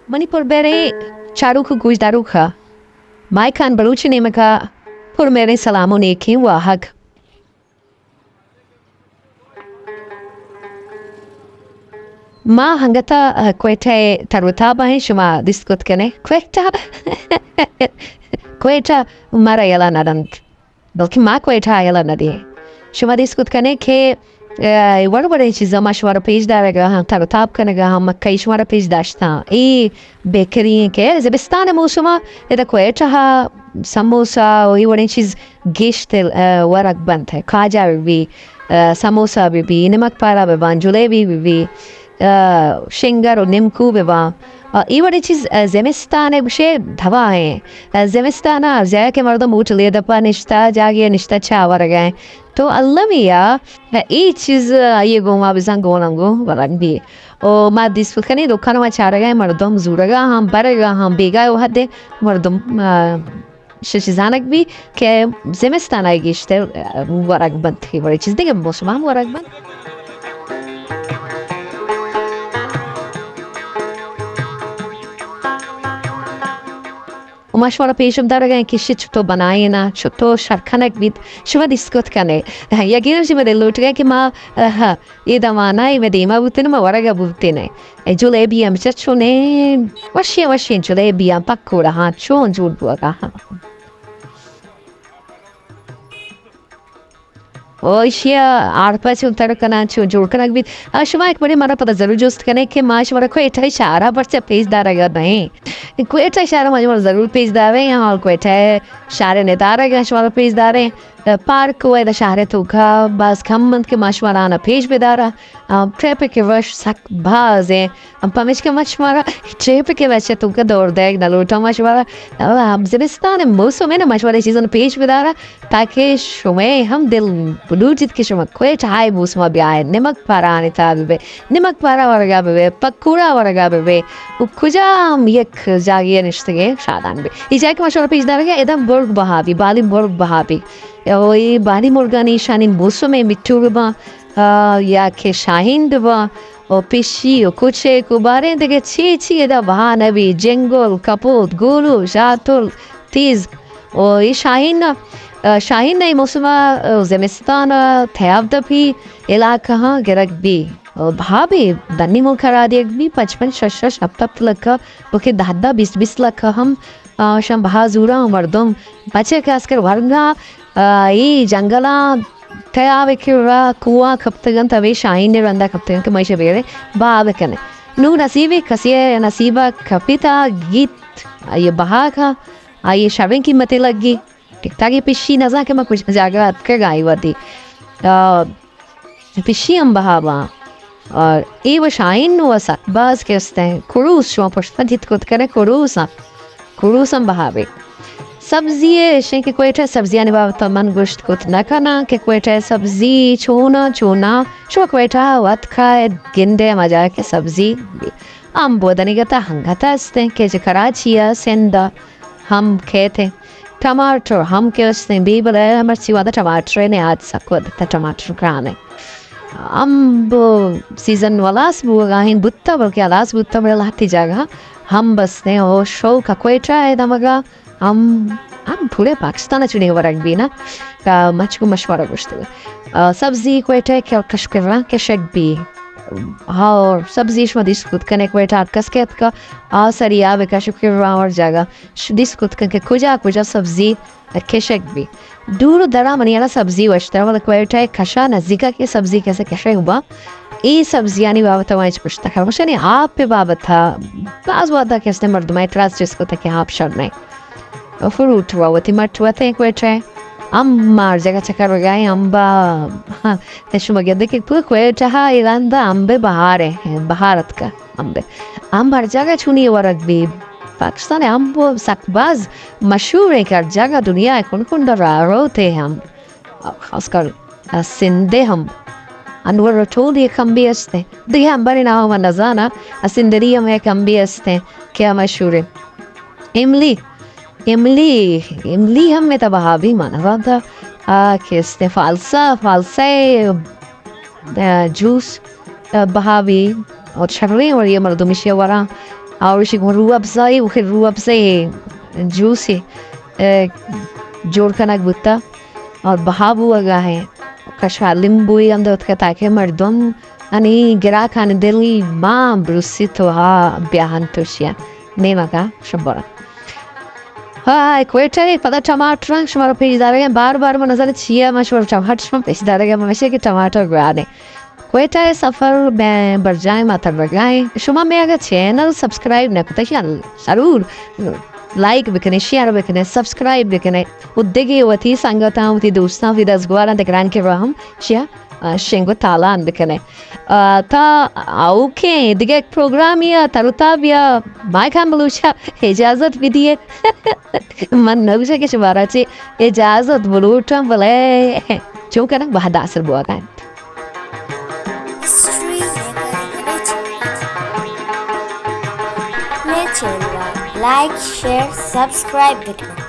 منی پرمھریں چاروک ءُ گوشداروک ءَ ماھکان بلوچ ءِ نیمگ ءَ پرمھریں سلام ءُ نیکیں واھگ۔ ما انگت ءَ کوئٹہ ءِ تر ءُ تاب ءَ ایں، شما دیست کت کن ئے۔ کوئٹہ، کوئٹہ مارا یلہ نہ دنت، بلکیں ما کوئٹہ ءَ یلہ نہ دئیں۔ شما دیست کت کن ئے کہ، ءَ، وڑ وڑیں چیزاں ما شمارا پیش دارگ ءَ آں، تر ءُ تاب کنگ ءَ آں، مکئی شمارا پیش داشتاں۔ اے بیکری ایں کہ زمستان ءِ موسم ءَ ادا کوئٹہ ءَ سموسہ ءُ اے وڑیں چیز گیشتر، ءَ، ورگ بنت۔ کاجا بہ بی، ءَ، سموسہ بہ بی، نمک پارا بہ باں، جلیبی بہ بی، ءَ، شنگر ءُ نمکو بہ باں۔ ءَ، اے وڑیں چیز، ءَ، زمستان ءِ گوشے دوا ایں۔ ءَ، زمستان ءَ ہر جاہ کہ مردم ہوٹلے دپ ءَ نشتہ، جاگہے ءَ نشتہ چاہ ورگ ءَ ایں۔ تو المی ءَ اے چیز آئی ءِ گوما بزاں گون انگو ورگ بی۔ او ما دیست کت کن ایں دکان ءَ ما چارگ ءَ ایں مردم زورگ ءَ آں، برگ ءَ آں، بیگاہ ءِ وھد ءَ مردم، ءَ، شش زانگ بی کہ زمستان ءَ گیشتر، ءَ، ورگ بنت، اے وڑیں چیز دگہ موسم ءَ ہم ورگ بنت۔ ءُ ما شمارا پیش ہم دارگ ءَ ایں کہ شے چتو بنائیناں، چتو شر کنگ بیت، شما دیست کت کن ئے۔ یقیناً شما دل لوٹگ ءَ کہ ما، ءَ، اے دمان ءَ اے مئے دیم ءَ بوتین، ما ورگ ءَ بوتین۔ اے جلیبی ہم چہ چونیں وشیں وشیں جلیبی آں، پکوڑہ آں، چون جوڑ بوگ ءَ آں۔ او ایشی ءَ آڑپ ءَ چون تڑ کناں، چون جوڑ کنگ بیت۔ آ، شما یک برے مارا پدا ضرور جست کن ئے کہ ما شمارا کوئٹہ شہر ءَ پرچہ پیش دارگ ءَ نہ ایں۔ کوئٹہ شہر ءَ ما شمارا ضرور پیش داریں، ہاں، کوئٹہ شہر ءِ ندارگ ءَ شمارا پیش داریں۔ پارک ءُ ادا شہر ءِ توکا باز کم انت کہ ما شمارا آناں پیش بداراں۔ آ، ٹریفک ءِ رش سک باز ایں۔ پمیشکا ما شمارا ٹریفک ءِ وش ءِ توکا دور دئیگ نہ لوٹاں۔ ما شمارا، آ، زمستان ءِ موسم ایں نا، ما شمارا اے چیزاں پیش بداراں تاکہ شمئے ہم دل بلوٹیت کہ شما کوئٹہ ءِ موسم ءَ بیائے، نمک پارانی تہا بہ بئے، نمک پارا ورگا بہ بئے، پکوڑا ورگا بہ بئے، ءُ کجا ہم یک جاگہے ءَ نشتگے شادان بئے۔ اے جاگہ کہ ما شمارا پیش دارگ ءَ ایں، ادا مرگ بہا بی، بالی مرگ بہا بی۔ او اے بالی مرگانی ایشانی موسم ءِ مٹو بہ باں، آ، یا کہ شاہین بہ باں، او پشی، او کچک، او باریں دگہ چی چی ادا بہا نہ بی، جنگل، کپوت، گولو، شاتل، تیز۔ او اے شاہین، آ، شاہین ءِ موسم ءَ، آ، زمستان ءَ تیاب دپی علاقہاں گرگ بی۔ او بہا بی، دنی ملک ءَ را دیگ بی، پنچ پنچ، شش شش، ہپت ہپت لکھ، بلکہ دہ دہ، بیست بیست لکھ ہم، آ، شاں بہا زوراں مردم۔ پچے کہ آسکر ورگاں، آ، اے جنگلاں تیاب ءِ کرا کوہاں کپتگ انت، ہمے شاہین ءِ رندا کپتگ انت کہ ما ایشی ءَ بیریں بہا بکنیں۔ نوں نصیبے کسے ءِ نصیب ءَ کپیت ءُ گیت، آئی ءَ بہا کن، آئی ءَ شریں قیمتے لگی۔ ٹک ٹاک، اے پشی نزاں کہ ما کجا جاگہ ءَ اتکگ آں اے وھدی۔ آ، پشی ہم بہا باں۔ اور اے وش آئین نو سک باز کہ استیں۔ کروس شما پشت پا جیت کت کنے، کروس ہم، کروس ہم بہا بی۔ سبزی ءِ اشیں کہ کوئٹہ ءِ سبزیانی بابت ءَ من گوشت کت نہ کناں کہ کوئٹہ ءِ سبزی چوناں چوناں۔ شما کوئٹہ ءَ وت کائے گندے ہما جاہ کہ سبزی بی۔ امب و دنیگتا ہنگتا استیں کہ چہ کراچی ءَ سندھ ءَ ہم کیت ایں۔ ٹماٹر ہم کہ استیں بی، بلے مرچی وہدا ٹماٹر ءِ نیاد سک وہدا ٹماٹر گران ایں۔ امب سیزن ہلاس بوگا ایں، بوتا بلکہ ہلاس بوتا، بلے لہتے جاگہ امب استیں۔ او شوق ءَ کوئٹہ ءِ دمگا امب، امب پورے پاکستان ءَ چونیں ورگ بی نا۔ آ، مچ گوں مشورہ گوشتگ۔ آ، سبزی کوئٹہ ءَ کہ کش کرا کشگ بی۔ ہاں، سبزی شما دیست کت کنے کوئٹہ ءَ ہر کس کہ اتکا، آ سری آ بکش کرا ہر جاگہ۔ ش-، دیست کت کن کہ کجا کجا سبزی کشگ بی۔ دور و درا منی یلا سبزی وشتر، ولے کوئٹہ ءِ کشا نزیکا کہ سبزی کسے کشگ با۔ اے سبزیانی بابت ءَ ما ہچ گوشت نہ کناں۔ گوشے نی آپ ءِ بابت ءَ باز وہدا کہ استیں مردم اعتراض چست کتہ کہ آپ شر نہ ایں۔ فروٹ وا وتی مٹ وت ایں کوئٹہ ءَ۔ امب ما ہر جاگہ چکر بگا ایں، امب ءَ، ہاں، شما گندے کہ پورا کوئٹہ ءَ اے رندا امب ءِ بہار ایں، بہار اتکا امب ءِ۔ امب ہر جاگہ چونی ورگ بی۔ پاکستان ءِ امب سک باز مشہور ایں کہ ہر جاگہ دنیا ءِ کنڈ کنڈ ءَ را روت اے امب۔ خاص کر، آ، سندھ ءِ امب۔ انور ٹول یک امبے استیں۔ دگہ امبانی نام من نزاناں۔ آ، سندری ہم یک امبے استیں کہ آ مشہور ایں۔ املی، املی، املی ہم مئے تہا بہا بی، من نزانتہ۔ آ، کہ استیں فالسا، فالسا ءِ، آ، جوس، آ، بہا بی۔ اور شریں وڑی ءَ مردم ایشی ءَ وراں۔ اور اشی گوں روح افزائی، وہ روح افزائی جوسے، اے، جوڑ کنگ بوتا اور بہا بوگا ہے۔ کشا لیمبوئی ہم دوت کہ تاکہ مردم انی گراکانی دلی ماں بروسی تو ہا بیاہن توشیا نیمگا شبرا۔ ہاں، کوئٹہ ء پدا ٹماٹر شمارا پیش دارگا، بار بار من نظر چیا، من شمارا ٹماٹر شما پیش دارگا، من ہمیشہ کہ ٹماٹر گرانے۔ کوئٹہ ء سفر میں برجائیں ما ترگائیں۔ شما میں اگر چینل سبسکرائب نہ کتا، ضرور لائک بکنے، شیئر بکنے، سبسکرائب بکنے۔ و دگہ وتی سنگتاں، وتی دوستاں، وتی دزگواراں دگران کے رحم شیا، آ، شنگ و تالان بکنے۔ آ، تا اوکے، دگہ یک پروگرامی ء تر و تاب یا مائک ہم بلوچا اجازت بدیے۔ من نگوشا کہ شمارا چے اجازت بلوٹاں، بلے چون کنگ بہت داسر بوگا انت۔ History maker Balochi. میں چینل لائک، شیئر، سبسکرائب بکنے۔